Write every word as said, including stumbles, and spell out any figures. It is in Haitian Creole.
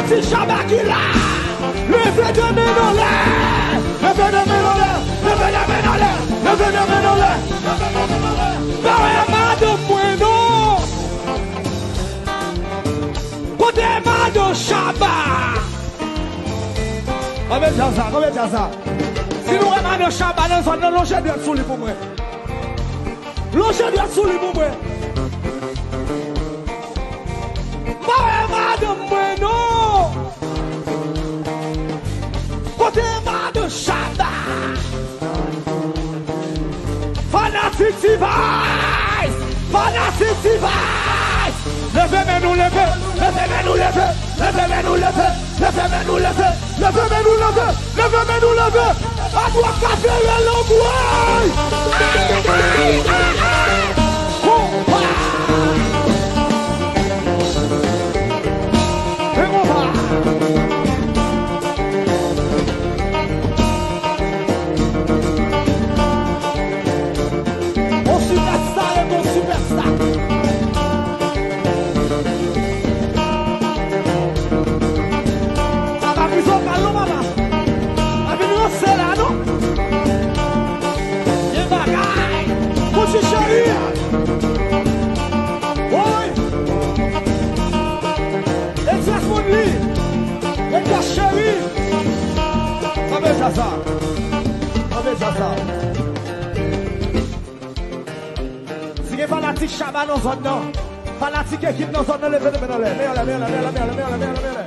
Ti Shabba ki la. Leve de men anlè. Leve de men anlè. Leve de men anlè. Leve de men anlè. Leve de men anlè. Ba wè madanm mwen non. Kote madanm Shabba? Konbyen djaz sa? Konbyen djaz sa? Si nou wè madanm Shabba nan zòn nan, lonje dwèt sou li pou mwen. Lonje dwèt sou li pou mwen. M pa wè madanm mwen non. Kote madanm Shabba? Fanatik T-Vice! Fanatik T-Vice! Leve men nou leve! Leve men nou leve! Leve men nou leve! Leve men nou leve! Leve men nou leve! Leve men nou leve! Adwòk ka fere lanmwey! Konpa! E konpa! On sipèsta, e on sipèsta. Sa pa krizo kal non, papa. Pa vin ranse la, non. Gen bagay. Kouchi cheri. Woy. Express Monly. Express cheri. Anbe sa sa. Anbe sa sa. Si gen fanatik Shabba nan zòn nan, fanatik ekip nan zòn nan, leve, leve, leve, leve, leve, leve, leve, leve, leve, leve, leve.